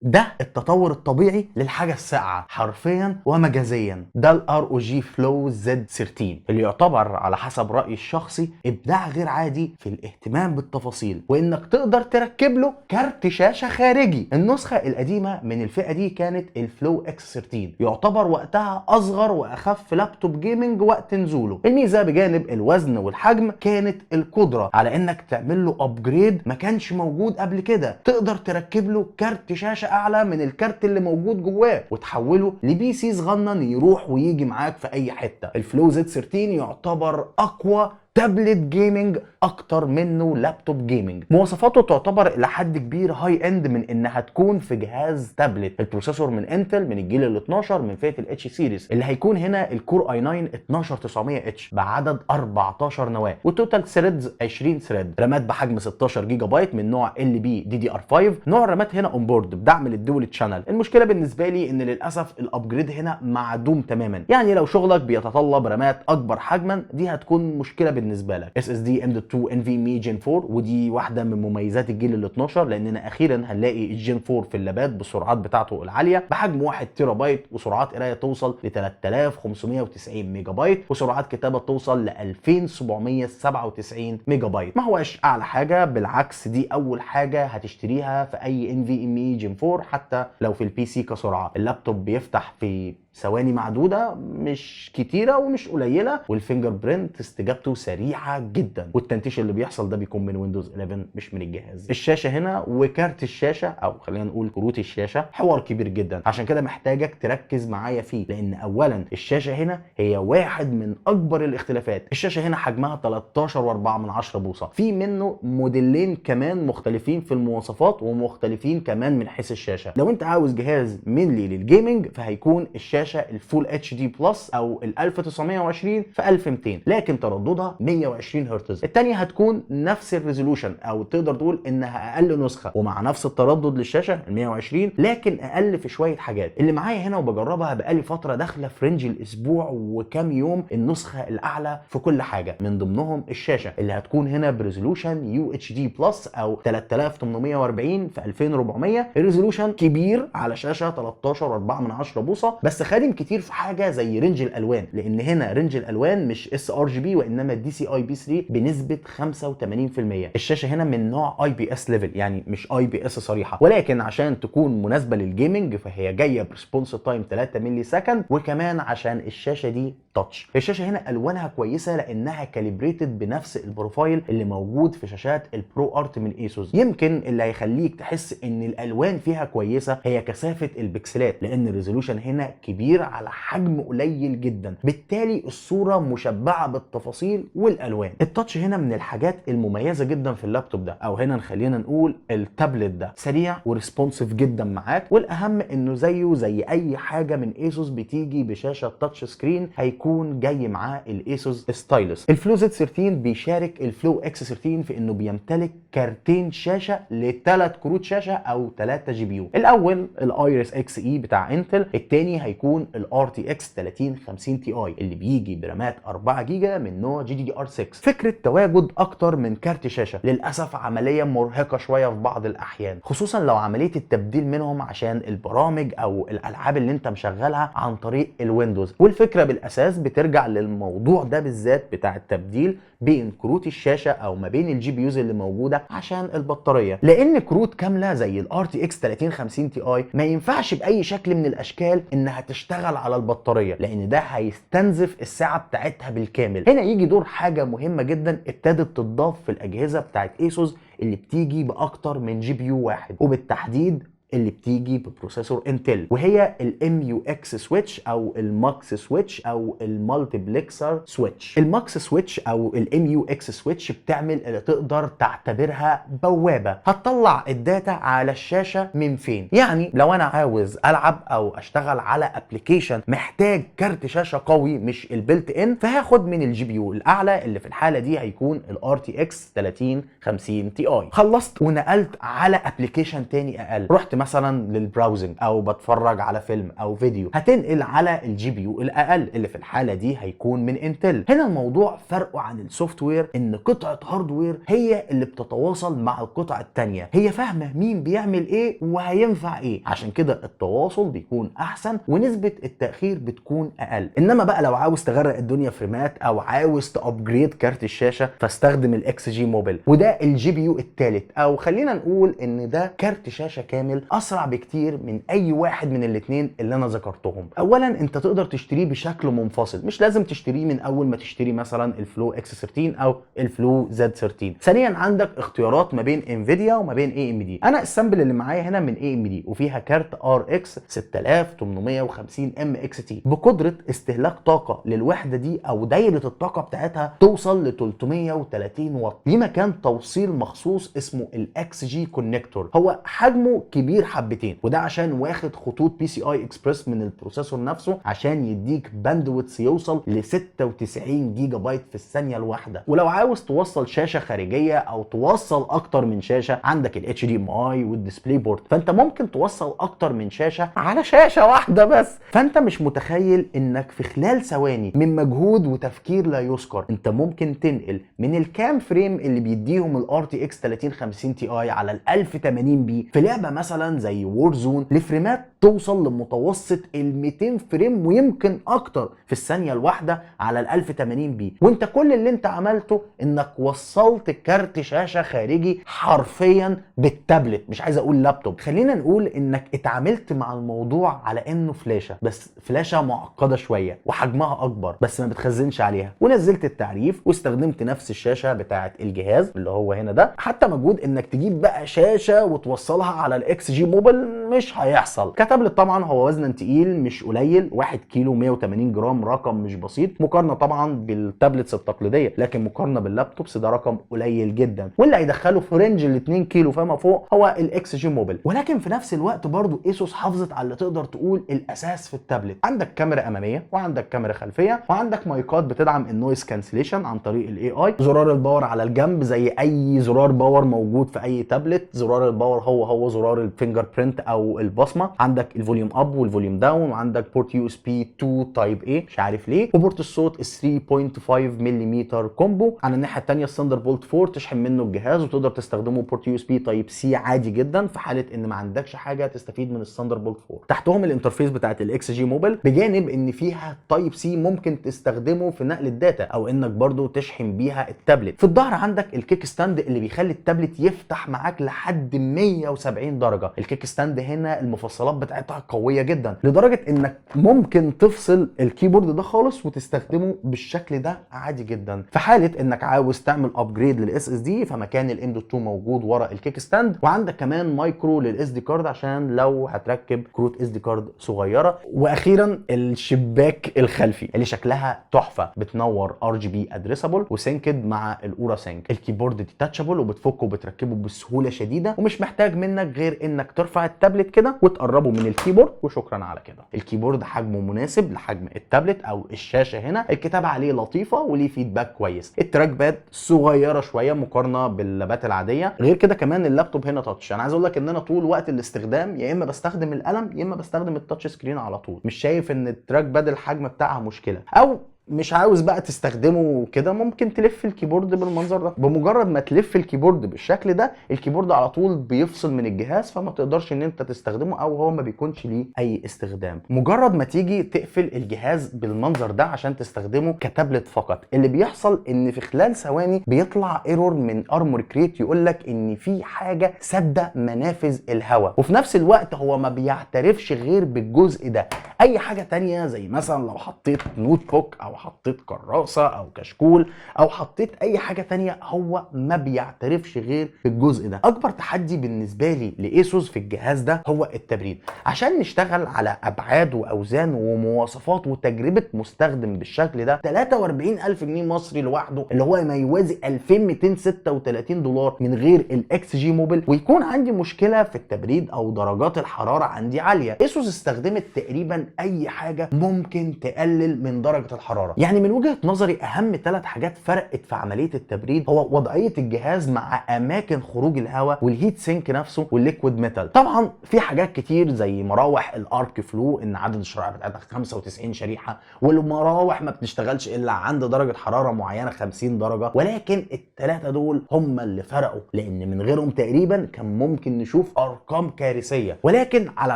ده التطور الطبيعي للحاجة الساقعه حرفيا ومجازيا. ده ال ROG Flow Z13 اللي يعتبر على حسب رايي الشخصي ابداع غير عادي في الاهتمام بالتفاصيل، وانك تقدر تركب له كارت شاشة خارجي. النسخة القديمة من الفئة دي كانت ال Flow X13، يعتبر وقتها اصغر واخف لابتوب gaming وقت نزوله. الميزة بجانب الوزن والحجم كانت القدرة على انك تعمل له upgrade ما كانش موجود قبل كده. تقدر تركب له كارت شاشة اعلى من الكارت اللي موجود جواه وتحوله ل PC صغنن يروح ويجي معاك في اي حته. ال Flow Z13 يعتبر اقوى تابلت gaming اكتر منه لابتوب gaming. مواصفاته تعتبر الى حد كبير high end من انها تكون في جهاز تابلت. ال processor من Intel من الجيل ال 12 من فئة ال H series، اللي هيكون هنا ال Core i9 12900 H بعدد 14 نواه، و total threads 20 thread. رامات بحجم 16 جيجا بايت من نوع ال بي دي دي ار 5. نوع الرامات هنا onboard بدعم لل dual channel. المشكلة بالنسبة لي ان للاسف ال upgrade هنا معدوم تماما، يعني لو شغلك بيتطلب رامات اكبر حجما دي هتكون مشكلة بالنسبة لك. اس اس دي ام دوت 2 ان في ام اي جن 4، ودي واحدة من مميزات الجيل ال 12، لاننا اخيرا هنلاقي ال Gen 4 في اللابات بالسرعات بتاعته العاليه، بحجم 1 تيرا بايت وسرعات قرايه توصل ل 3590 ميجا بايت وسرعات كتابه توصل ل 2797 ميجا بايت. ما هوش اعلى حاجه، بالعكس دي اول حاجة هتشتريها في اي NVMe Gen 4 حتى لو في ال PC كسرعه. اللابتوب بيفتح في ثواني معدودة، مش كتيرة ومش قليله، وال fingerprint استجابته سريعة جدا، والتنتيش اللي بيحصل ده بيكون من Windows 11 مش من الجهاز. الشاشة هنا وكارت الشاشه، او خلينا نقول كروت الشاشه، حوار كبير جدا، عشان كده محتاجك تركز معايا فيه، لان اولا الشاشة هنا هي واحد من اكبر الاختلافات. الشاشة هنا حجمها 13.4 بوصه، في منه موديلين كمان مختلفين في المواصفات ومختلفين كمان من حيث الشاشه. لو انت عاوز جهاز mainly لل gaming فهيكون الشاشة ال Full HD Plus او ال 1920 في 1200، لكن ترددها 120 هرتز. الثانية هتكون نفس ال resolution، او تقدر تقول انها اقل نسخه ومع نفس التردد للشاشه ال 120، لكن اقل في شوية حاجات. اللي معايا هنا وبجربها بقالي فترة داخله في range الاسبوع وكام يوم، النسخة الاعلى في كل حاجه، من ضمنهم الشاشة اللي هتكون هنا ب resolution UHD Plus او 3840 في 2400. ال resolution كبير على شاشة 13.4 بوصه، بس خادم كتير في حاجة زي range الالوان، لان هنا range الالوان مش sRGB وانما DCI P3 بنسبة 85%. الشاشة هنا من نوع IPS level، يعني مش IPS صريحه، ولكن عشان تكون مناسبة لل gaming فهي جاية ب response time 3 millisecond، وكمان عشان الشاشة دي touch. الشاشة هنا الوانها كويسة لانها calibrated بنفس ال profile اللي موجود في شاشات ال ProArt من ASUS. يمكن اللي هيخليك تحس ان الالوان فيها كويسة هي كثافة البكسلات، لان ال resolution هنا كبير على حجم قليل جدا، بالتالي الصورة مشبعة بالتفاصيل والالوان. ال touch هنا من الحاجات المميزة جدا في اللابتوب ده، او هنا خلينا نقول التابلت ده، سريع و responsive جدا معاك، والاهم انه زيه زي اي حاجة من ASUS بتيجي بشاشة touch screen هيكون جاي معاه ال ASUS stylus. ال Flow Z13 بيشارك ال Flow X13 في انه بيمتلك كارتين شاشة لثلاث كروت شاشة او 3 GPU. الاول ال Iris Xe بتاع Intel، الثاني هيكون ال RTX 3050 Ti اللي بيجي برامات 4 جيجا من نوع GDDR 6. فكرة تواجد اكتر من كارت شاشة للاسف عملية مرهقة شوية في بعض الاحيان، خصوصا لو عملية التبديل منهم عشان البرامج او الالعاب اللي انت مشغلها عن طريق ال Windows. والفكرة بالاساس بترجع للموضوع ده بالذات بتاع التبديل بين كروت الشاشة او ما بين ال GPUs اللي موجودة عشان البطاريه، لان كروت كاملة زي ال RTX 3050 Ti ما ينفعش باي شكل من الاشكال انها تشتغل على البطاريه، لان ده هيستنزف السعة بتاعتها بالكامل. هنا يجي دور حاجة مهمة جدا ابتدت تضاف في الاجهزة بتاعت ASUS اللي بتيجي باكتر من GPU واحد، وبالتحديد اللي بتيجي ب processor Intel، وهي ال MUX switch او ال MUX switch او ال multiplexer switch. ال MUX switch او ال MUX switch بتعمل اللي تقدر تعتبرها بوابه هتطلع ال data على الشاشة من فين. يعني لو انا عاوز العب او اشتغل على application محتاج كارت شاشة قوي مش ال built in، فهاخد من ال GPU الاعلى اللي في الحالة دي هيكون ال RTX 3050 Ti. خلصت ونقلت على application تاني اقل، رحت مثلا لل browsing او بتفرج على فيلم او فيديو، هتنقل على ال GPU الاقل اللي في الحالة دي هيكون من Intel. هنا الموضوع فرقه عن ال software ان قطعه hardware هي اللي بتتواصل مع القطع التانية، هي فاهمه مين بيعمل ايه وهينفع ايه، عشان كده التواصل بيكون احسن ونسبه التاخير بتكون اقل. انما بقى لو عاوز تغرق الدنيا فريمات او عاوز ت upgrade كارت الشاشة، فاستخدم ال XG Mobile، وده ال GPU الثالث، او خلينا نقول ان ده كارت شاشة كامل اسرع بكتير من اي واحد من الاثنين اللي انا ذكرتهم. اولا انت تقدر تشتريه بشكل منفصل، مش لازم تشتريه من اول ما تشتري مثلا ال Flow X 13 او ال Flow Z 13. ثانيا عندك اختيارات ما بين Nvidia وما بين AMD. انا ال sample اللي معايا هنا من AMD، وفيها كارت RX 6850 MXT بقدره استهلاك طاقة للوحدة دي او دايرة الطاقة بتاعتها توصل ل 330 واط. ليه مكان توصيل مخصوص اسمه ال XG connector، هو حجمه كبير حبتين، وده عشان واخد خطوط PCI Express من ال processor نفسه عشان يديك bandwidth يوصل ل 96 جيجا بايت في الثانية الواحدة. ولو عاوز توصل شاشة خارجية او توصل اكتر من شاشة، عندك ال HDMI وال DisplayPort، فانت ممكن توصل اكتر من شاشة على شاشة واحدة بس. فانت مش متخيل انك في خلال ثواني من مجهود وتفكير لا يذكر انت ممكن تنقل من الكام frame اللي بيديهم ال RTX 3050 Ti على ال 1080 p في لعبه مثلا زي Warzone لفريمات توصل لمتوسط ال 200 frame ويمكن اكتر في الثانية الواحدة على ال 1080 p، وانت كل اللي انت عملته انك وصلت كارت شاشة خارجي حرفيا بالتابلت، مش عايز اقول لابتوب. خلينا نقول انك اتعاملت مع الموضوع على انه فلاشه، بس فلاشه معقدة شوية وحجمها اكبر بس ما بتخزنش عليها، ونزلت التعريف واستخدمت نفس الشاشة بتاعه الجهاز اللي هو هنا ده. حتى مجهود انك تجيب بقى شاشة وتوصلها على ال XG Mobile مش هيحصل. كتابلت طبعا هو وزنا تقيل مش قليل، 1 كيلو 180 جرام، رقم مش بسيط مقارنة طبعا بال tablets التقليديه، لكن مقارنة بال laptops ده رقم قليل جدا، واللي هيدخله في range ال 2 كيلو فما فوق هو ال XG Mobile. ولكن في نفس الوقت برضو ASUS حافظت على اللي تقدر تقول الاساس في التابلت. عندك كاميرا امامية وعندك كاميرا خلفية وعندك مايكات بتدعم ال noise cancellation عن طريق ال AI، زرار ال power على الجنب زي اي زرار power موجود في اي تابلت، زرار ال power هو هو زرار ال fingerprint او البصمة، عندك ال volume up وال volume down، وعندك port USB 2 type A مش عارف ليه، و port الصوت 3.5 ملم combo. على الناحية الثانية ال Thunderbolt 4 تشحن منه الجهاز، وتقدر تستخدمه port USB type C عادي جدا في حاله ان ما عندكش حاجة تستفيد من ال Thunderbolt 4. تحتهم ال interface بتاعت ال XG Mobile، بجانب ان فيها type C ممكن تستخدمه في نقل ال data او انك برضو تشحن بيها التابلت. في الظهر عندك ال kickstand اللي بيخلي التابلت يفتح معاك لحد 170 درجه. ال kickstand هنا المفصلات بتاعتها قوية جدا لدرجة انك ممكن تفصل ال keyboard ده خالص وتستخدمه بالشكل ده عادي جدا. في حاله انك عاوز تعمل upgrade لل SSD فمكان ال M dot 2 موجود ورا ال kickstand، وعندك كمان مايكرو لل SD card عشان لو هتركب كروت SD card صغيرة. واخيرا الشباك الخلفي اللي شكلها تحفة، بتنور RGB addressable و synced مع ال Aura Sync. ال keyboard detachable وبتفكه وبتركبه بسهولة شديدة، ومش محتاج منك غير انك ترفع التابلت كده وتقربه من ال keyboard وشكرا على كده. ال keyboard حجمه مناسب لحجم التابلت او الشاشة هنا، الكتابة عليه لطيفة وليه feedback كويس. ال trackpad صغيرة شوية مقارنة باللابات العادية. غير كده كمان اللابتوب هنا touch. انا عايز اقول لك ان انا طول وقت الاستخدام يا اما بستخدم القلم يا اما بستخدم ال touch screen على طول، مش شايف ان ال trackpad الحجم بتاعها مشكلة. او مش عاوز بقى تستخدمه كده، ممكن تلف ال keyboard بالمنظر ده. بمجرد ما تلف ال keyboard بالشكل ده ال keyboard على طول بيفصل من الجهاز، فما تقدرش ان انت تستخدمه او هو ما بيكونش ليه اي استخدام. مجرد ما تيجي تقفل الجهاز بالمنظر ده عشان تستخدمه كتابلت فقط، اللي بيحصل ان في خلال ثواني بيطلع error من Armoury Crate يقول لك ان في حاجة سادة منافذ الهواء، وفي نفس الوقت هو ما بيعترفش غير بالجزء ده. اي حاجة تانية زي مثلا لو حطيت notebook او حطيت كراسة او كشكول او حطيت اي حاجة تانية، هو ما بيعترفش غير بالجزء ده. اكبر تحدي بالنسبة لي ل ASUS في الجهاز ده هو التبريد. عشان نشتغل على ابعاد واوزان ومواصفات وتجربه مستخدم بالشكل ده، 43000 جنيه مصري لوحده اللي هو ما يوازي 2236 دولار من غير ال XG Mobile، ويكون عندي مشكلة في التبريد او درجات الحرارة عندي عالية. ASUS استخدمت تقريبا اي حاجة ممكن تقلل من درجه الحرارة. يعني من وجهه نظري اهم 3 حاجات فرقت في عملية التبريد هو وضعية الجهاز مع اماكن خروج الهواء وال heat sink نفسه وال liquid metal. طبعا في حاجات كتير زي مراوح ال arc flow، ان عدد الشرائح بتاعتها 95 شريحة، والمراوح ما بتشتغلش الا عند درجه حرارة معينة 50 درجه، ولكن الثلاثة دول هم اللي فرقوا، لان من غيرهم تقريبا كان ممكن نشوف ارقام كارثية. ولكن على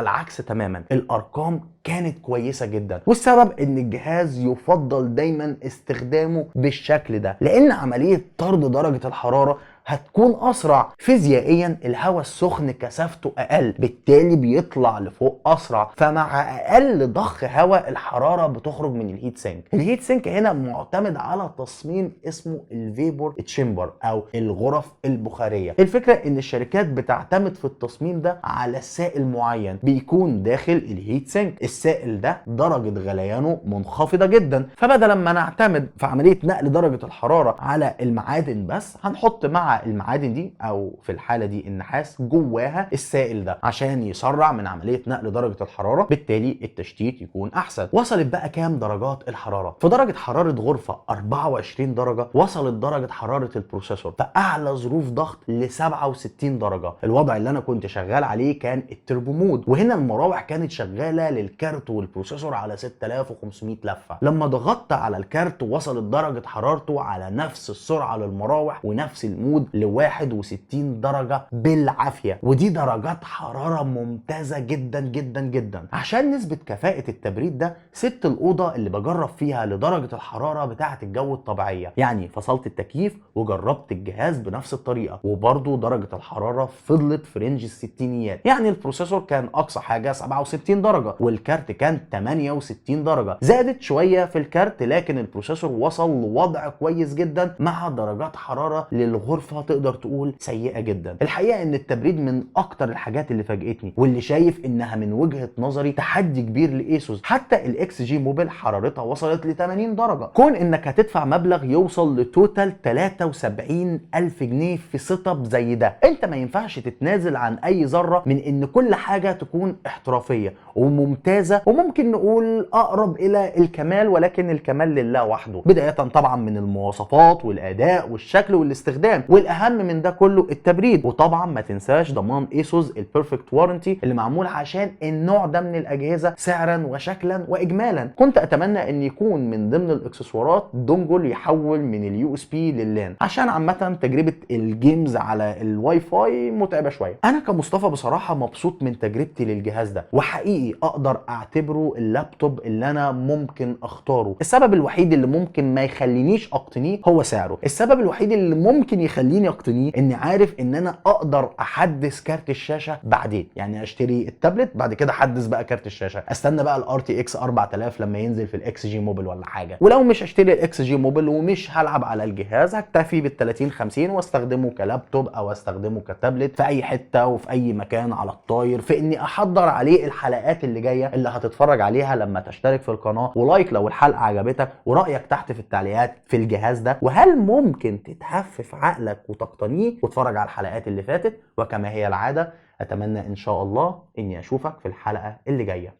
العكس تماما الارقام كانت كويسة جدا، والسبب ان الجهاز يفضل دايما استخدامه بالشكل ده، لان عملية طرد درجه الحرارة هتكون اسرع. فيزيائيا الهواء السخن كثافته اقل، بالتالي بيطلع لفوق اسرع، فمع اقل ضخ هواء الحرارة بتخرج من ال heat sink. ال heat sink هنا معتمد على تصميم اسمه ال vapor chamber او الغرف البخاريه. الفكرة ان الشركات بتعتمد في التصميم ده على سائل معين بيكون داخل ال heat sink. السائل ده درجه غليانه منخفضة جدا، فبدلا ما نعتمد في عملية نقل درجه الحرارة على المعادن بس، هنحط مع المعادن دي او في الحالة دي النحاس جواها السائل ده عشان يسرع من عملية نقل درجه الحرارة، بالتالي التشتيت يكون احسن. وصلت بقى كام درجات الحرارة؟ في درجه حرارة غرفة 24 درجه وصلت درجه حرارة ال processor في اعلى ظروف ضغط ل 67 درجه. الوضع اللي انا كنت شغال عليه كان ال turbo mode، وهنا المراوح كانت شغالة للكارت وال processor على 6500 لفه. لما ضغطت على الكارت وصلت درجه حرارته على نفس السرعة للمراوح ونفس ال mode ل 61 درجة بالعافية، ودي درجات حرارة ممتازة جدا جدا جدا. عشان نثبت كفاءة التبريد ده سبت الأوضة اللي بجرب فيها لدرجة الحرارة بتاعة الجو الطبيعية، يعني فصلت التكييف وجربت الجهاز بنفس الطريقة، وبرضه درجة الحرارة فضلت في range الستينيات، يعني ال processor كان أقصى حاجة 67 درجة والكارت كان 68 درجة، زادت شوية في الكارت لكن ال processor وصل لوضع كويس جدا مع درجات حرارة للغرفة تقدر تقول سيئة جدا. الحقيقة ان التبريد من اكتر الحاجات اللي فاجئتني واللي شايف انها من وجهة نظري تحدي كبير ل ASUS. حتى ال XG Mobile حرارتها وصلت ل 80 درجة. كون انك هتدفع مبلغ يوصل ل total 73 الف جنيه في setup زي ده، انت ما ينفعش تتنازل عن اي ذرة من ان كل حاجة تكون احترافية وممتازة وممكن نقول اقرب الى الكمال، ولكن الكمال لله وحده. بداية طبعا من المواصفات والاداء والشكل والاستخدام، والاهم من ده كله التبريد. وطبعا ما تنساش ضمان ASUS ال perfect warranty اللي معمول عشان النوع ده من الاجهزة سعرا وشكلا واجمالا. كنت اتمنى ان يكون من ضمن الاكسسوارات dongle يحول من ال USB لل LAN، عشان عامة تجربه ال games على الواي فاي متعبة شوية. انا كمصطفى بصراحة مبسوط من تجربتي للجهاز ده، وحقيقي اقدر اعتبره اللابتوب اللي انا ممكن اختاره. السبب الوحيد اللي ممكن ما يخلينيش اقتنيه هو سعره. السبب الوحيد اللي ممكن يخليني اقتنيه اني عارف ان انا اقدر احدث كارت الشاشة بعدين، يعني اشتري التابلت بعد كده احدث بقى كارت الشاشة، استنى بقى ال RTX 4000 لما ينزل في ال XG Mobile ولا حاجة. ولو مش هشتري ال XG Mobile ومش هلعب على الجهاز، هكتفي بال 30 50 واستخدمه كلابتوب او استخدمه كتابلت في اي حتة وفي اي مكان على الطاير، في اني احضر عليه الحلقات اللي جاية اللي هتتفرج عليها لما تشترك في القناة، و like لو الحلقة عجبتك، ورايك تحت في التعليقات في الجهاز ده، وهل ممكن تتهفف عقلك وتقتنيه وتتفرج على الحلقات اللي فاتت. وكما هي العادة اتمنى ان شاء الله اني اشوفك في الحلقة اللي جاية.